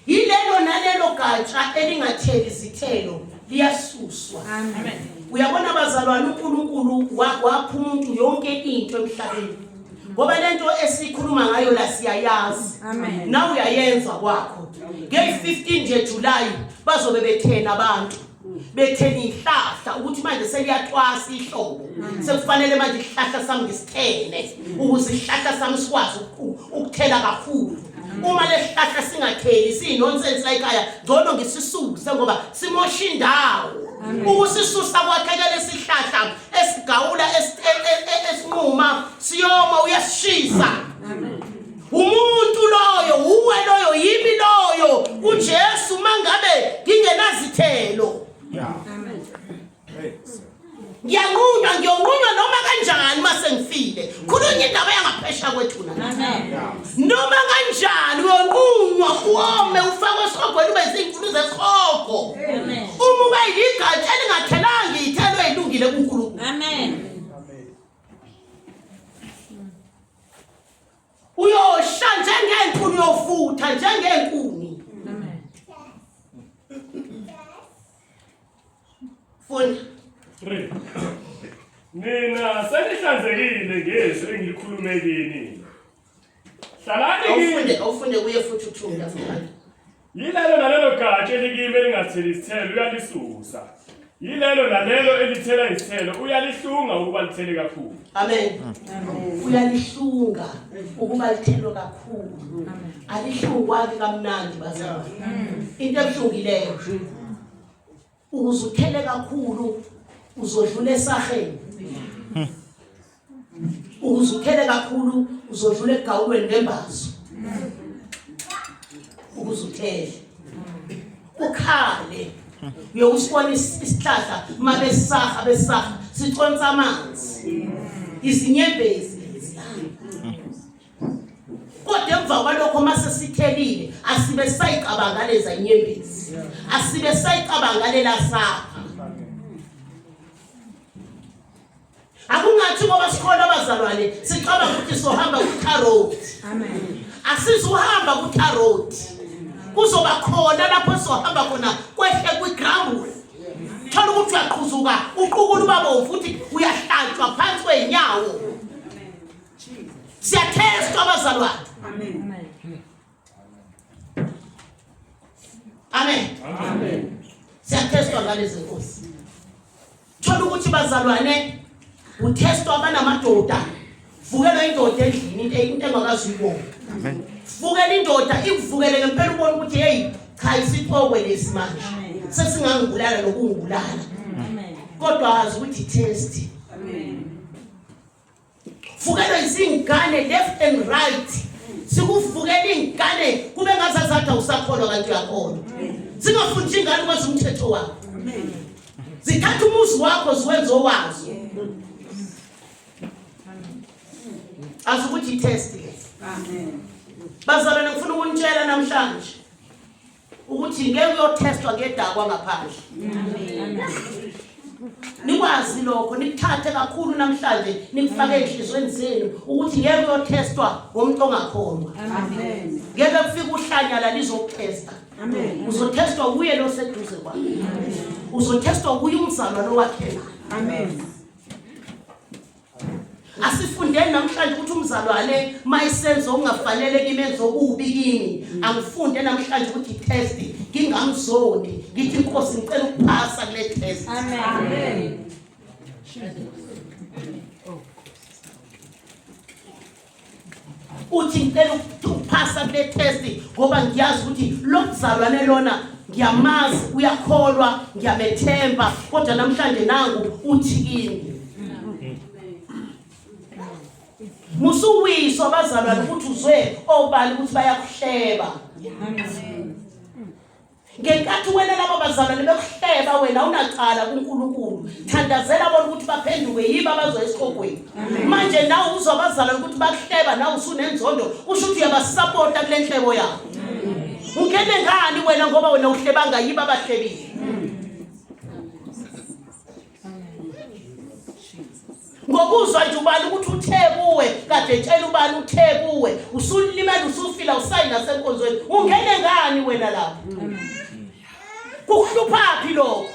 Yilelo nalelo gatsha elingatheli izithelo liyasuswa. Amen. Uyabona bazalwane uNkulunkulu wapha umuntu yonke into emhlabeni. Ngoba lento esikhuluma ngayo la siyayazi. Amen. Nawe uyayenza kwakho. Ngey-15 nje July bazobe bethena abantu. Bethena ihlahla ukuthi manje seliyathwasa ihlobo. Sekufanele manje isihlahla sami ngisithene ukuze isihlahla sami sikwazi ukuthela kakhulu. Uma lesihlahla singatheli siyinonsense la ekhaya ngcono ngisisuse ngoba simosha indawo. Ukusisusa kwakhe ke lesihlahla esigawula esinquma siyoma uyasishisa. Umuntu loyo uwe loyo yimi loyo uJesu mangabe ngingenazithelo. Yeah. Amen. Ngiyanqunywa ngiyonqunywa noma kanjani mase ngifile. Khulunywa indaba yangaphesha kwethuna. Amen. Noma kanjani uyonqunywa uwome ufakwe esihogweni ube zinkulu zesihogo. Amen. Uma uba yigatsha elingathelanga iy'thelo ey'lungile kuNkulunkulu. Amen. Uyosha njengenkuni uyofutha njengenkuni. Amen. Funda. 3. Nina senihlanzekile ngezwi engilikhulume kini. Hlalani kimi. Awufunde awufunde kuye futhi uthunga mfana. Yilelo nalelo gatsha elikimi elingatheli izithelo uyalisusa. Yilelo nalelo elithela izithelo uyalihlunga ukuba lithele kakhulu. Amen. Uyalihlunga ukuba lithelo kakhulu. Alihlungwa ke kamnandi bazalwane. Into ebuhlungileyo. Ukuze uthele kakhulu uzodlula esaheni. Ukuze uthele kakhulu uzodlula egawulweni lembazo. Ukuze uthele. Ukhale. Uyosibona isihlahla mabesaha besaha siconsa amanzi. Izinyembezi lezi. Kodwa emva kwalokho uma sesithelile asibe sayicabanga leza inyembezi. Asibe sayicabanga lela sapha. Akungathi ngoba sikholwa abazalwane sicabanga ukuthi sohamba ku-tar road. Amen. Asizuhamba ku-tar road. Kuzoba khona lapho sizohamba khona kwehle kwi-grumble. Thola ukuthi uyaqhuzuka, uqukula ubabomvu futhi uyahlatshwa phansi kwey'nyawo. Siyathestwa abazalwane. Amen. Amen. Amen. Siyathestwa ngalezi nkosi. Thola ukuthi bazalwane uthestwa abanamadoda. Vukela indoda endlini into into engakazi uyibona. Amen. Vukela indoda ikuvukele ngempela ubone ukuthi hey cha isipokwe lesi manje. Sesingangibulala nokungibulala. Amen. Kodwa azi ukuthi test. Amen. Vukelwa izingane left and right. Sikuvukela ingane kube ngazazathi awusakholwa kanti uyakholwa. Singafundi ingane ukwenza umthetho wakho. Amen. Zithatha umuzi wakho ziwenze owazo. Azi ukuthi i-test le. Amen. Bazalwane ngifuna ukunitshela namhlanje ukuthi ngeke uyothestwa ngedakwa ngaphandle. Nikwazi lokho nikuthathe kakhulu namhlanje nikufake enhlizweni zenu ukuthi ngeke uyothestwa ngomuntu ongakholwa. Amen. Ngeke kufike uhlanya la lizokuthesta. Amen. Uzothestwa kuye lo seduze kwakho. Uzothestwa kuye umzalwane owakhelayo. Amen. Asifundeni namhlanje ukuthi umzalwane mayisenza okungafanele kimi enze okubi kimi. Angifunde namhlanje ukuthi test ngingamzoni ngithi inkosi ngicela ukuphasa kule test. Amen. Amen. Uthi ngicela ukuphasa kule test ngoba ngiyazi ukuthi lo mzalwane lona ngiyamazi uyakholwa ngiyamethemba kodwa namhlanje nangu uthi kimi. Musuwiswa abazalwane ukuthi uzwe obani ukuthi bayakuhleba. Ngenkathi wena labo bazalwane bekuhleba wena unacala kuNkulunkulu. Thandazela bona ukuthi baphenduke yibo abazoya esihogweni. Manje nawe uzwa abazalwane ukuthi bakuhleba nawe usunenzondo kusho ukuthi uyabasapota kule nhlebo yabo. Ungene ngani wena ngoba wena uhlebanga yiba abahlebile. Ngokuzwa nje ubani ukuthi uthe kuwe kade etshela ubani uthe kuwe usulimele usufila usayi nasenkonzweni ungene ngani wena lapho? Kukuhluphaphi lokho?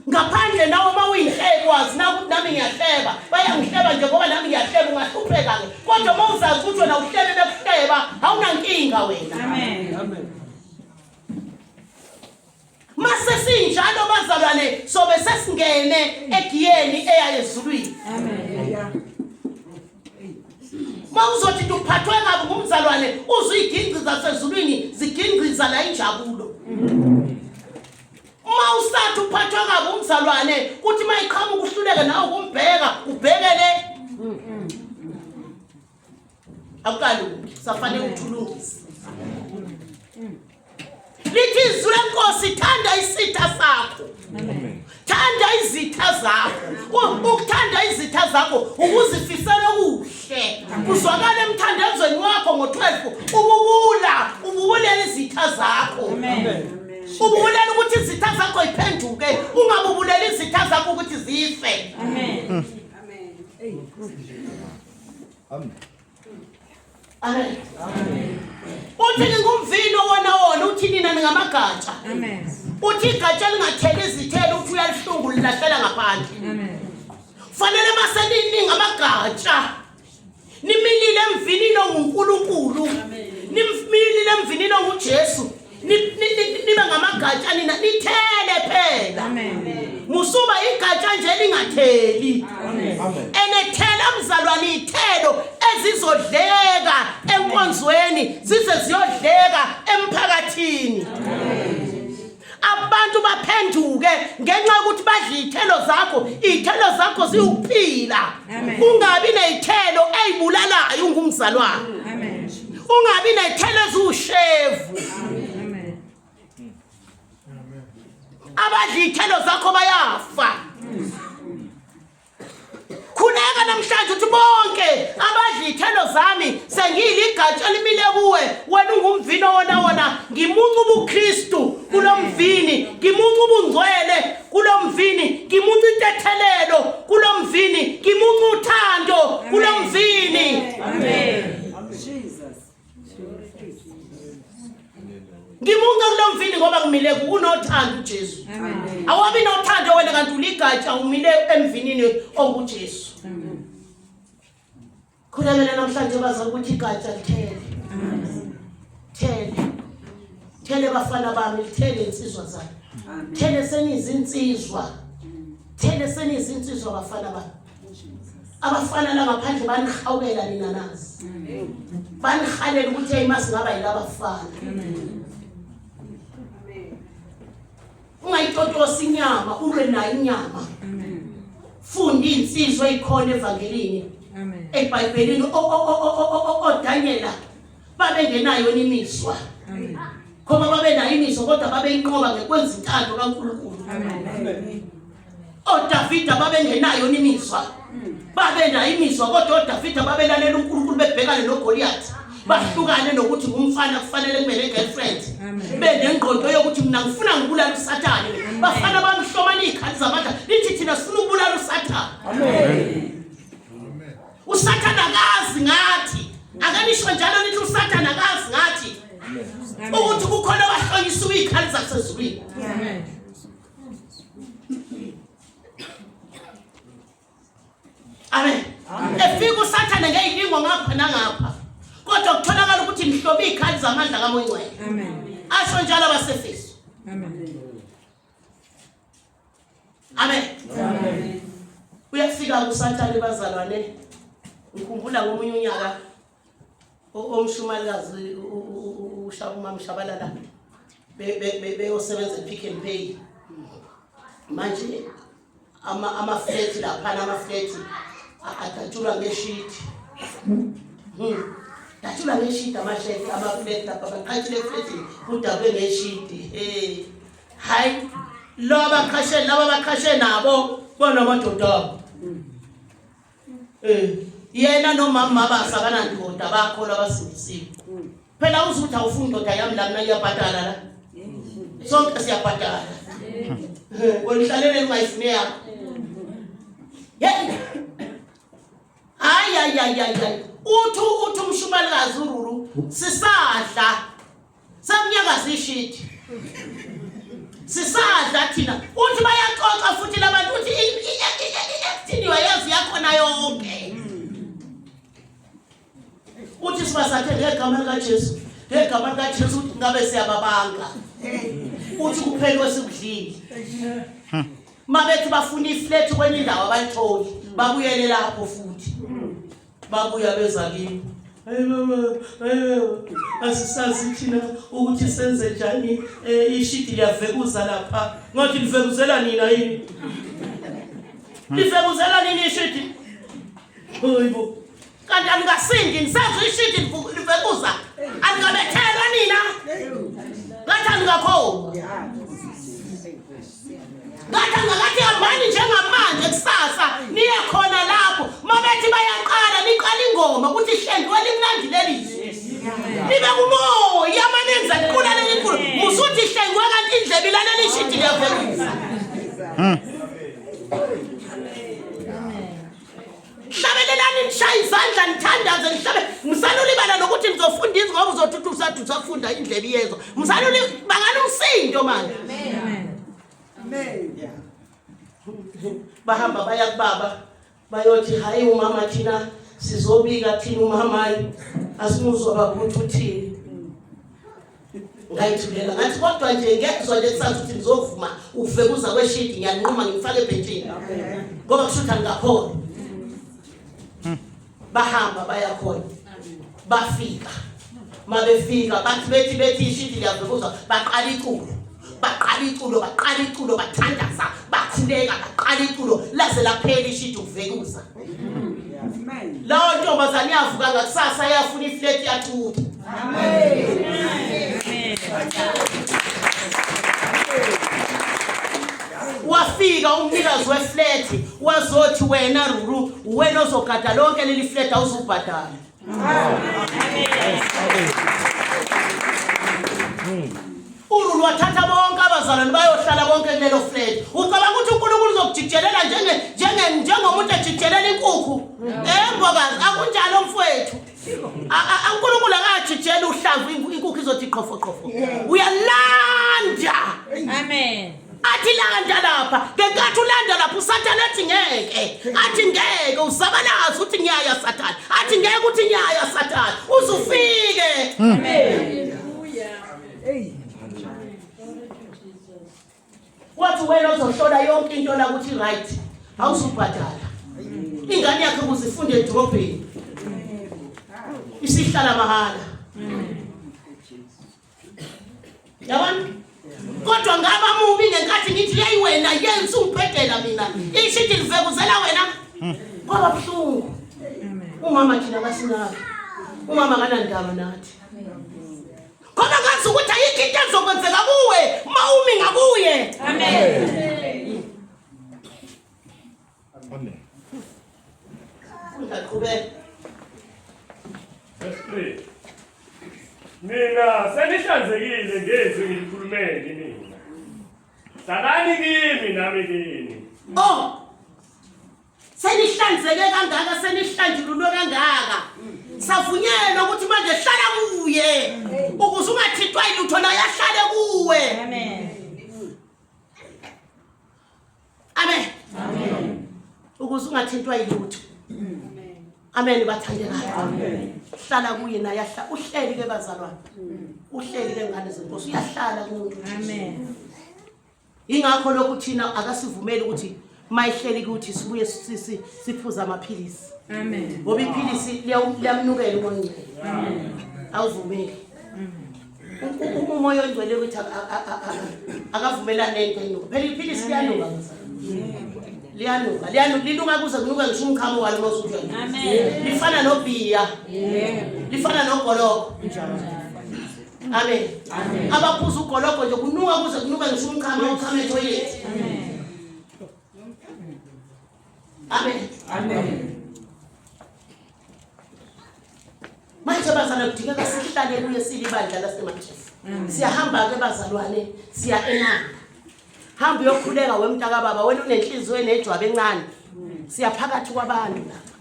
Ngaphandle nawe uma uyinhlebo wazi na ukuthi nami ngiyahleba bayangihleba nje ngoba nami ngiyahleba ungahlupheka-ke kodwa uma uzazi ukuthi wena uhlebe bekuhleba awunankinga wena. Amen. Mase sinjalo bazalwane sobe sesingene egiyeni eya ezulwini. Amen. Uma uzothi nje uphathwe kabi ngumzalwane uzwe iy'gingci zasezulwini zigingciza la injabulo. Uma usathi uphathwe kabi umzalwane kuthi uma iqhamuka uhluleke nawe ukumbheka ubhekele akukalungi safanele ukuthi ulungise. Lithi izwi lenkosi thanda isitha sakho. Thanda izitha zakho. Ukuthanda izitha zakho ukuzifisela okuhle. Kuzwakala emthandazweni wakho ngo-12 ububula, ububulela izitha zakho. Amen. Ububulela ukuthi izitha zakho iphenduke, ungabubuleli izitha zakho ukuthi zife. Amen. Amen. Amen. Uthi ngingumvino wona wona uthi nina ningamagatsha. Amen. Uthi igatsha lingatheli izithelo uthi uyalihlungu lilahlela ngaphandle. Amen. Fanele mase niningi amagatsha. Nimilile emvinini onguNkulunkulu. Nimilile emvinini onguJesu. Nibe ngamagatsha nina nithele phela. Amen. Musuba igatsha nje lingatheli. Amen. Enethela mzalwane ithelo ezizodleka enkonzweni zize ziyodleka emphakathini. Abantu baphenduke ngenxa yokuthi badla iy'thelo zakho, iy'thelo zakho ziwukuphila. Amen. Ungabi ney'thelo ey'bulalayo ungumzalwane. Amen. Ungabi ney'thelo eziwushevu. Amen. Abadla iy'thelo zakho bayafa. Khuleka namhlanje uthi bonke abadla iy'thelo zami sengiyiligatsha elimile kuwe wena ungumvini wona wona ngimunca ubuKristu kulo mvini ngimunca ubungcwele kulo mvini ngimunca intethelelo kulo mvini ngimunca uthando kulo mvini. Amen. Jesus. Ngimunca kulo mvini ngoba ngimile kunothando uJesu. Amen. Awabi nothando wena kanti uligatsha umile emvinini onguJesu. Khulekela namhlanje bazali ukuthi igatsha lithele. Thele. Thele bafana bami, lithele insizwa zami. Amen. Thele senizinsizwa. Thele senizinsizwa bafana bami. Abafana la ngaphandle banihawukela nina nazi. Banihalela ukuthi hey masingaba yilabafana. Ungayitotosi inyama, ulwe nayo inyama. Funda insizwa eyikhona evangelini. Amen. EBhayibhelini oDaniela babengenayo imizwa. Amen. Ngoba babenayo imizwa kodwa babeyinqoba ngekwenza intando kaNkulunkulu. Amen. ODavida babengenayo imizwa. Babenayo imizwa kodwa oDavida babelalela uNkulunkulu bebhekane noGoliath. Bahlukane nokuthi ngumfana kufanele kube ne-girlfriend. Amen. Benengqondo yokuthi mina ngifuna ngibulala uSathane. Bafana bamhlomana iy'khali zamandla lithi thina sifuna ukubulala uSathane. Amen. usathane akazi ngathi akanisho njalo nithi usathane akazi ngathi ukuthi kukhona abahlonyisiwe iy'khali zasezulwini. Amen. Amen. Efika usathane ngey'lingo ngapha nangapha kodwa kutholakala ukuthi nihlobe iy'khali zamandla kaMoya Oyingcwele. Amen. Asho njalo abaseFesu. Amen. Amen. Uyafika kusathane bazalwane. Ngikhumbula ngomunye unyaka omshumalikazi uMama Shabalala beyosebenza ePick and Pay. Manje ama-flat laphana ama-flat adatshulwa ngeshidi. Datshulwa ngeshidi ama-flat ama-flat lapha baqhatshile eflatini kudabwe ngeshidi. Hey. Hayi lo abaqhashe laba abaqhashe nabo bona amadoda abo. Yena nomama mabasa abanandoda bakholwa abasindisiwe. Phela uzuthi awufuni ndoda yami la, mina ngiyabhadala la. Sonke siyabhadala. Wena uhlalele ungayifuni yakho. Hey. Hayi hayi hayi hayi. Uthi uthi umshumalikazi uRuru sisadla. Sekunyakaza ishidi. Sisadla thina. Uthi bayaxoxa futhi labantu uthi i-acting wayazi yakhona yonke. Uthi sibasathe ngegama likaJesu. Ngegama likaJesu uthi ngabe siyababanga. Uthi kuphela kwesikudlile. Mabethi bafuna iflat kwenye indawo abayitholi, babuyele lapho futhi. Babuya beza kimi. Hayi mama, hayi mama, asisazi thina ukuthi senze njani, ishidi liyavekuza lapha. Ngathi livekuzela nina yini? Livekuzela nini ishidi? Hayibo. Kanti anikasindi nisezwa ishidi livekuza. Anikabethelwa nina. Ngathi anikakho. Ngathi angakathi hambani njengamanje kusasa niye khona lapho. Mabethi bayaqala niqala ingoma ukuthi hlengiwe limnandi leli zwi. Nibe kumoya manenza iqula lelikhulu. Musuthi hlengiwe kanti indlebe ilalela ishidi liyavekuza. Hlabelelani nishaye izandla nithandaze nihlabe. Msanulibala nokuthi nizofunda izwi ngoba uzothi usathi usafunda indlebe iyezwa. Msanuli bangani umsindo manje. Amen. Amen. Bahamba baya kubaba bayothi hayi umama thina sizobika thina umama asimuzwa baba ukuthi uthini. Ngayithulela ngathi kodwa nje ngezwa nje kusasa ukuthi ngizovuma uvekuza kweshidi ngiyanquma ngimfake ebhentshini ngoba kusho ukuthi angikakhona. Bahamba baya khona bafika mabefika bathi bethi bethi ishidi liyavekuza baqala iculo baqala iculo baqala iculo bathandaza bakhuleka baqala iculo laze laphela ishidi ukuvekuza. Amen. Lawo ntombazane yavuka ngakusasa yafuna iflat yathutha. Amen. Wafika umnikazi weflat wazothi wena Ruru wena ozogada lonke leli flat awuzubhadala. Ururu wathatha bonke abazalwane bayohlala bonke kulelo flat. Ucabanga ukuthi uNkulunkulu uzokujijelela njenge njenge njengomuntu ejijelela inkukhu? Mbokazi akunjalo mfowethu. uNkulunkulu akajijeli uhlamvu inkukhu izothi qhofo qhofo. Uyalanda. Amen. Athi landa lapha. Ngenkathi ulanda lapha uSathane athi ngeke. Athi ngeke uzabalaza uthi ngiyaya Sathane. Athi ngeke uthi ngiyaya Sathane. Uzufike. Amen. Hey. Wathi wena uzohlola yonke into la ukuthi right. Awuzubhadala. Ingane yakhe ukuze ifunde edrobheni. Isihlala mahala. Yabona? Kodwa ngaba mubi ngenkathi ngithi hey wena yenza ungibhedela mina. Ishidi livekuzela wena. Kwaba buhlungu. Umama thina kasinaki. Umama kanandaba nathi. Kodwa ngazi ukuthi ayikho into ezokwenzeka kuwe mawumi ngakuye. Amen. Amen. Funda qhubeka. Verse 3. Nina senihlanzekile ngezwi ngilikhulumeni nina. Hlalani kimi nami kini. Oh. Senihlanzeke kangaka senihlanjululwe kangaka. Savunyelwa ukuthi manje hlala kuye ukuze ungathintwa yilutho naye ahlale kuwe. Amen. Amen. Amen. Ukuze ungathintwa yilutho. Amen bathandekayo. Amen. Hlala kuye naye ahla uhleli ke bazalwane. Uhleli ke ngane zenkosi uyahlala kumuntu. Amen. Ingakho lokhu thina akasivumeli ukuthi mayihleli ukuthi sibuye siphuza amaphilisi. Amen. Ngoba iphilisi liyamnukela umoya ongcwele. Amen. Awuvumeli. Umoya ongcwele ukuthi akavumelani nento enuka. Phela iphilisi liyanuka bazalwane. Liyanuka, liyanuka, linuka kuze kunuke ngisho umkhamo walo uma usudla. Amen. Lifana nobhiya. Lifana nogologo. Amen. Abaphuza ugologo nje kunuka kuze kunuke ngisho umkhamo uchame etoilet. Amen. Amen. Amen. Manje bazalwane kudingeka sihlale kuye silibandla lasemanchester. Siyahamba ke bazalwane, siya eNanda. Hamba uyokhuleka wemntaka baba, wena unenhliziyo enejwabu encane. Siyaphakathi kwabantu lapha.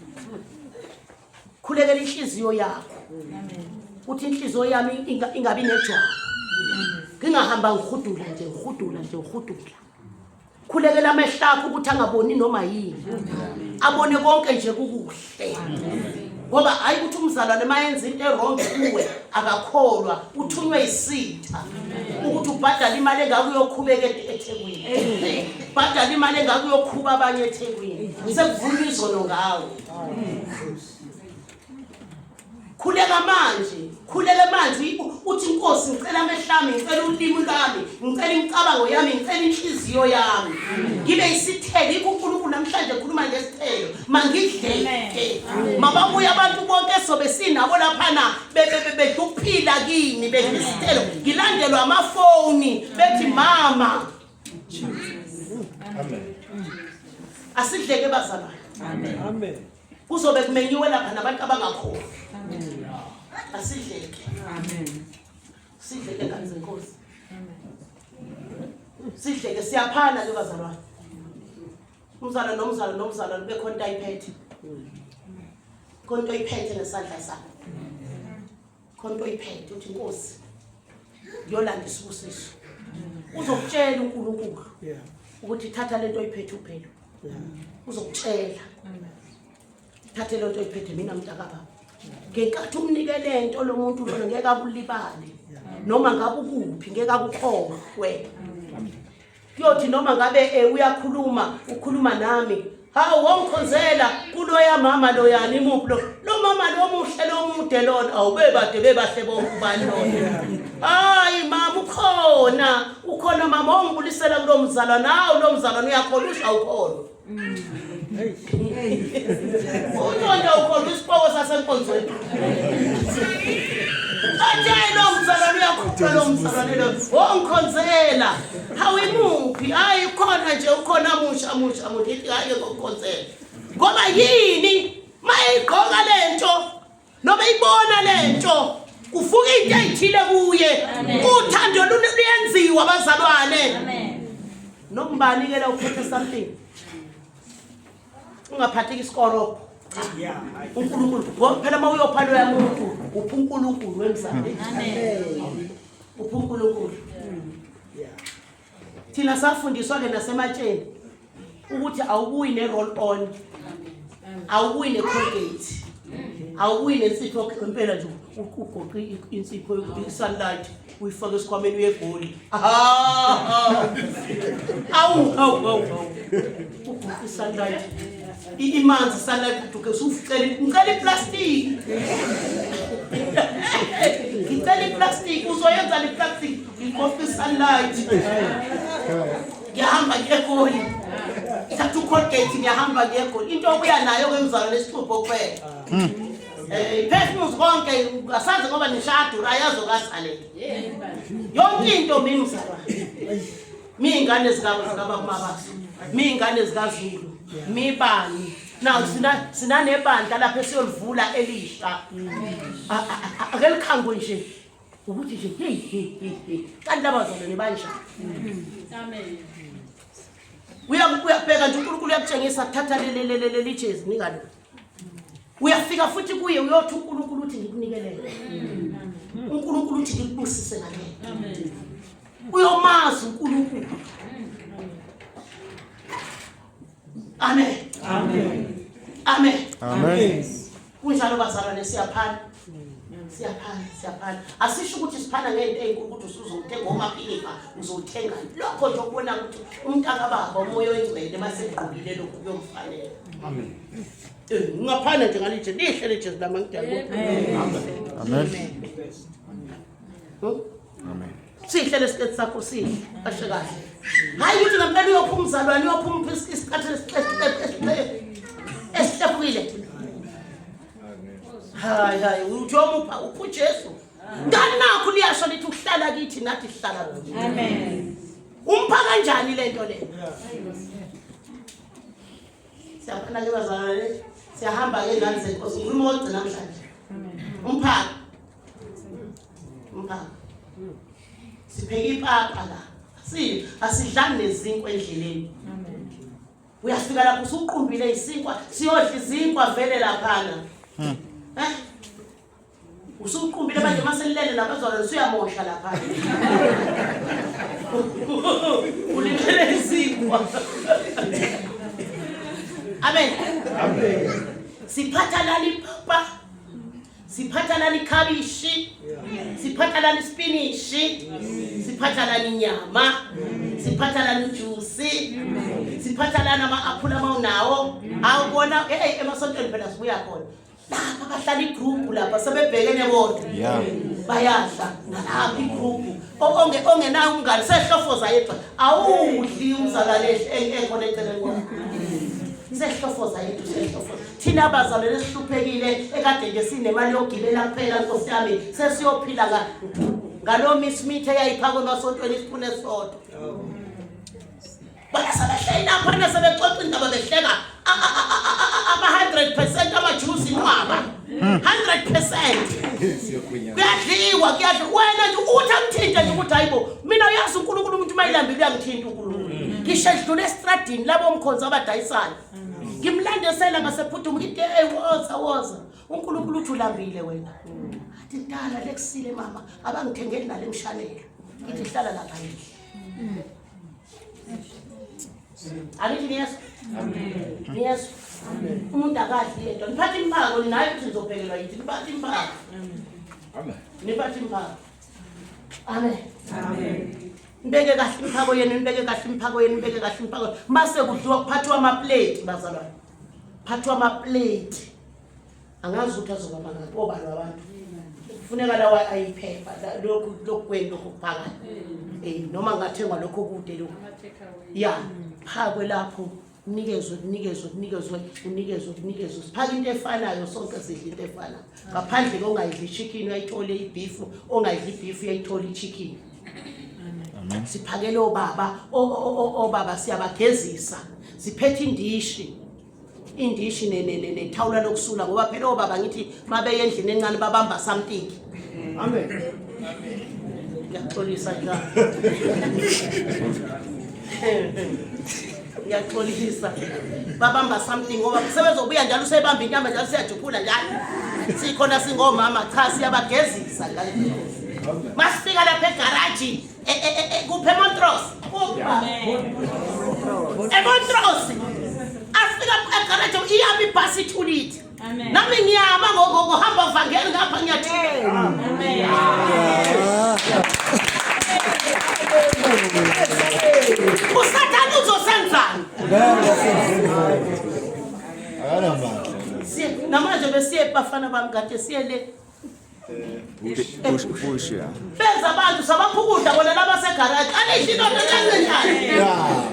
Khulekela inhliziyo yakho. Uthi inhliziyo yami ingabi nejwabu. Ngingahamba ngihudula nje, ngihudula nje, ngihudula. Khulekela amehlo akho ukuthi angaboni noma yini. Abone konke nje kukuhle. Ngoba hayi ukuthi umzalwane mayenza into erong kuwe akakholwa, uthunywe isitha ukuthi ubhadale imali engaka uyokhubeka eThekwini. Bhadala imali engaka uyokhuba abanye eThekwini. Sekuvunywa izono ngawe. Khuleka manje, khuleka manje uthi Nkosi ngicela amehlo ami, ngicela ulimi lwami, ngicela imicabango yami, ngicela inhliziyo yami. Ngibe isithelo yikho uNkulunkulu namhlanje ekhuluma ngesithelo. Mangidleke. Mababuye abantu bonke sobe sinabo laphana bedla ukuphila kimi, bedla isithelo. Ngilandelwa amafoni bethi mama. Amen. Asidleke bazalwane. Amen. Amen. Kuzobe kumenyiwe lapha nabantu abangakholwa. Asidleke. Amen. Sidleke ngane zenkosi. Sidleke siyaphana ke bazalwane. Umzala nomzala nomzala kube khona into ayiphethe. Khona into oyiphethe ngesandla sakho. Khona into oyiphethe uthi Nkosi ngiyolanda isibusiso. Uzokutshela uNkulunkulu ukuthi thatha lento oyiphethe uphelo. Uzokutshela. Thathe lento oyiphethe mina mntakababa. Ngenkathi umnike lento lo muntu lona ngeke akulibale. Noma ngabe ukuphi ngeke akukhohlwe. Kuyothi noma ngabe eh, uyakhuluma ukhuluma nami hawu wongikhonzela kuloya mama loyani imuphi lo lo mama lo muhle lo mude lona awubebade bebahle bonke ubani lona hayi mama ukhona ukhona mama ongibulisela kulo mzalwane hawu lo mzalwane uyakholwa usho awukholwa Uthonda ukhona isipoko sasenkonzweni. Athi hayi lo mzalwane uyakhupha lo mzalwane lo. Wongikhonzela. Hawu imuphi? Hayi ukhona nje ukhona musha musha musha ithi hayi ngokukhonzela. Ngoba yini? Mayigqoka lento noma ibona lento kuvuka into eyithile kuye. Uthando luyenziwa bazalwane. Amen. Nombani ke la uphethe something. Ungaphatheki isikorobho. Yeah. uNkulunkulu ngoba phela uma uyopha loya muntu upha uNkulunkulu wemzali. Amen. Upha uNkulunkulu. Yeah. Thina safundiswa ke nasematsheni ukuthi awubuyi ne roll on. Awubuyi ne Colgate. Awubuyi nensipho impela nje ugoqe insipho i-sunlight uyifake esikhwameni uye eGoli. Awu awu awu awu. Ugoqe i-sunlight. Imanzi sunlight uduke usucela ngicela iplastic. Ngicela iplastic uzoyenza le plastic ngigoqe i-sunlight. Ngiyahamba ngiye eGoli. Thatha uColgate ngiyahamba ngiye eGoli. Into obuya nayo ke mzalwane isixubho kuphela. Eh perfumes konke asazi ngoba nishadura ayazo kasalele. Yonke into mina mzalwane. Mingane zika zikaba kumabaso. Mingane zikaZulu. Mibani. Now sina sinanebandla lapha esiyolivula elisha. Ake likhangwe nje ukuthi nje hey hey hey hey. Kanti labazalwane banjani? Amen. Uyabheka nje uNkulunkulu uyakutshengisa thatha leli leli jezi nika lo. Uyafika futhi kuye uyothi uNkulunkulu uthi ngikunikelele. uNkulunkulu uthi ngikubusise ngale. Amen. Uyomazi uNkulunkulu. Amen. Amen. Amen. Amen. Kunjalo bazalwane siyaphana. Siyaphana, siyaphana. Asisho ukuthi siphana ngento ezinkulu ukuthi usuzothenga omaphinifa, uzothenga lokho nje okubona ukuthi umntaka baba umoya oyingcwele masegqokile lokhu kuyomfanela. Amen. Eh, ungaphana nje ngalije lihle lejezi lami angidala. Amen. Hmm? Amen. Sihle lesiketi sakho sihle kashe kahle. Hayi ukuthi ngempela uyophuma umzalwane uyophuma isikhathi esihlephukile. Hayi hayi uthi omupha upha uJesu. Nganakho liyasho lithi uhlala kithi nathi sihlala kuye. Amen. Umpha kanjani lento le? Siyafana ke bazalwane. Siyahamba ke ngane zenkosi. Ngikhuluma okugcina namhlanje. Umphaka. Umphako. Sipheka ipapa la. Si asidlani nezinkwa endleleni. Amen. Uyafika lapho usuqumbile isinkwa, siyodla izinkwa vele laphana. Eh? Usuqumbile manje maselilele nabazalwane usuyamosha lapha. Ulindele isinkwa. Amen. Amen. Siphatha lali papa. Siphatha lani ikhabishi. Siphatha lani ispinishi. Siphatha lani inyama. Siphatha lani ujusi. Siphatha lani ama-aphula mawunawo. Awubona hey emasontweni phela sibuya khona. Lapha bahlala igroup lapha sebebhekene bodwa. Yeah. Bayadla nalapha igroup. Onge ongenayo umngane sehlofoza yedwa. Awudli umzalwane ekhona eceleni kwakho. Sehlofoza yedwa sehlofoza. Thina abazalwane esihluphekile ekade nje sinemali yokugibela kuphela Nkosi yami sesiyophila nga ngalo Miss Smith eyayiphakwe emasontweni isipune esodwa. Bona sebehleli lapha sebexoxa indaba behleka ama-100% amajusi inqwaba 100% kuyadliwa kuyadliwa wena nje uthi angithinte nje ukuthi hayibo mina uyazi uNkulunkulu umuntu uma ilambile uyangithinta uNkulunkulu ngisho edlula estradini labo mkhonzi abadayisayo ngimlandesela ngasephuthumu ngithi hey woza woza uNkulunkulu uthi ulambile wena athi dala lekusile mama abangithengeli nale mshanelo ngithi hlala lapha nje Angithi niyezwa? Niyezwa? Umuntu akadli yedwa. Niphathe imphako ninayo ukuthi nizobhekelwa yithi. Niphathe imphako. Amen. Niphathe imphako. Amen. Amen. Nibeke kahle imphako yenu, nibeke kahle imphako yenu, nibeke kahle imphako. Mase kudliwa kuphathwa amaplate bazalwane. Phathwa amaplate. Angazi ukuthi azoba mangaki obalo abantu. Kufuneka lawa ayiphepha lokhu lokhu kwenu lokhu kuphakathi. Eh noma ngathengwa lokho kude lokhu. Ya, phakwe lapho unikezwe unikezwe unikezwe unikezwe unikezwe siphaka into efanayo sonke sidla into efanayo ngaphandle kongayidli ichicken uyayithola ibeef ongayidli ibeef uyayithola ichicken Amen. siphakele obaba obaba siyabagezisa siphethe indishi indishi nethawula lokusula ngoba phela obaba ngithi mabeye endlini encane babamba something. Amen. Ngiyaxolisa nje. Ngiyaxolisa. Babamba something ngoba sebezobuya njalo usebamba inyama njalo siyajuphula njalo. Sikhona singomama cha siyabagezisa ngale. Masifika lapha egaraji kuphi eMontrose? Kuphi? eMontrose. Afika egaraji iyami ibhasi ithulithi. Amen. Nami ngiyama ngokuhamba vangeli ngapha ngiyathula. Amen. Usathane uzosenzani? Akanamandla. Siye namanje besiye bafana bami kade siye le Bush bush bush ya. benza abantu sabaphukudla bona laba segaraji anisho indoda encenjani Yeah.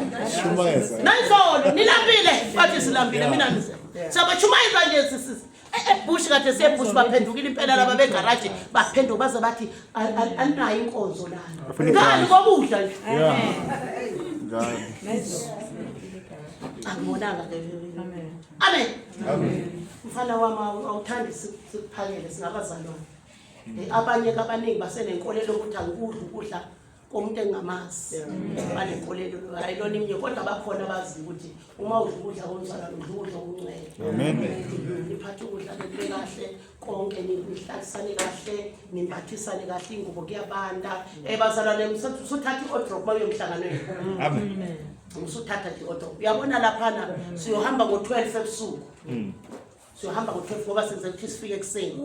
Shumayeza. nayizolo nilambile bathi silambile mina ngize siyabatshumayeza nje sisi ebush kade siyebush baphendukile impela laba begaraji baphenduka baze bathi alinayo inkonzo lana ngani kokudla nje Yeah. Ngani. angibonanga ke amen Amen. mfana wami awuthandi sikuphakele singabazalwane abanye abaningi basenenkolelo ukuthi angikudli ukudla komuntu engingamazi banenkolelo hayi lona iminye kodwa bakhona abaziyo ukuthi uma udla ukudla komzalwane udla ukudla okungcwele. Amen. Niphathe ukudla kube kahle konke nihlalisane kahle nimbathisane kahle ingubo kuyabanda. Bazalwane usuthatha i-odrop uma uye emhlanganweni. Amen. Usuthatha nje i-odrop. Uyabona laphana siyohamba ngo-12 ebusuku. Siyohamba ngo-12 ngoba senze ukuthi sifike ekuseni.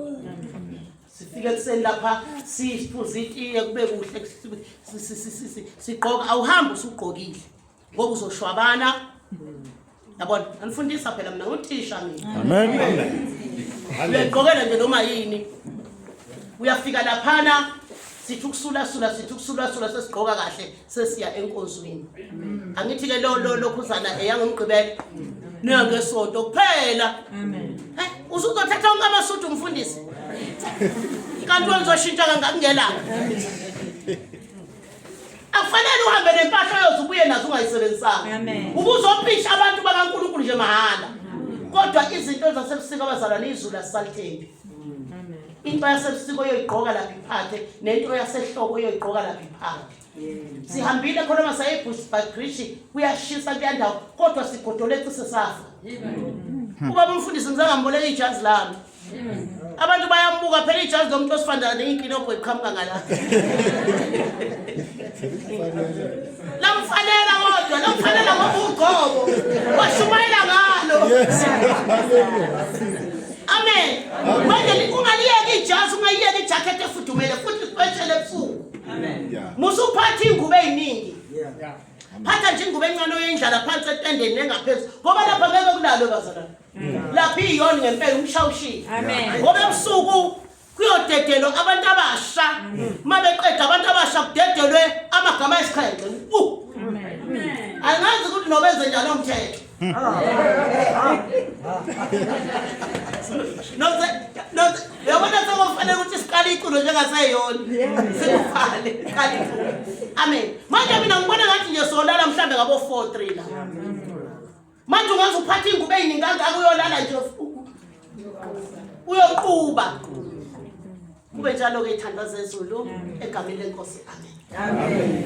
Sifike ekuseni lapha siphuze itiye kube kuhle sigqoka awuhambi usugqokile ngoba uzoshwabana. Yabona anifundisa phela mina nguthisha mina. Amen. Uyagqokela nje noma yini. Uyafika laphana sithi ukusula sula sithi ukusula sula sesigqoka kahle sesiya enkonzweni. Angithi ke lo lo lokhuzana eyangomgqibelo nengesonto kuphela. Amen. Usuzothatha onke amasudu umfundisi. Kanti wena uzoshintsha kangakungelanga. Akufanele uhambe nempahla oyoze ubuye nazo ungayisebenzisanga. Amen. Ubuzopisha abantu bakaNkulunkulu nje mahhala. Kodwa izinto zasebusika abazalwane izulu asisalithembi. Into yasebusuku oyoyigqoka lapha iphathe nento yasehlobo oyoyigqoka lapha iphathe. Sihambile khona masaye eBushbuckridge kuyashisa kuyandawo kodwa sigodole cishe safa. Ubaba umfundisi ngizange ngamboleka ijazi lami. Abantu bayambuka phela ijazi lomuntu osifandana neyinkinobho iqhamuka ngala. Lamfanela kodwa, lamfanela ngoba ugqobo. Washumayela ngalo. Amen. Manje ungaliyeki ijazi, ungayiyeki ijacket efudumele futhi special ebusuku. Amen. Yeah. Musuphatha ingubo eziningi. Yeah. Phatha nje ingubo encane oyendlala phansi etendeni nengaphezulu. Ngoba lapha ngeke kulalwe bazalwane. Lapha iyona ngempela umshawushile. Amen. Ngoba ebusuku kuyodedelwa abantu abasha. Uma beqeda abantu abasha kudedelwe amagama ayisixhenxe. Amen. Angazi ukuthi nobenze njalo umthetho. Noze noze uyabona sekufanele ukuthi siqale iculo njengaseyona. Sikuvale siqale iculo. Amen. Manje mina ngibona ngathi nje solala mhlambe ngabo 4 3 la. Manje ungaze uphathe ingubo eziningi kangaka uyolala nje uyoquba. Kube njalo ke ithandwa zezulu egameni lenkosi. Amen. Amen.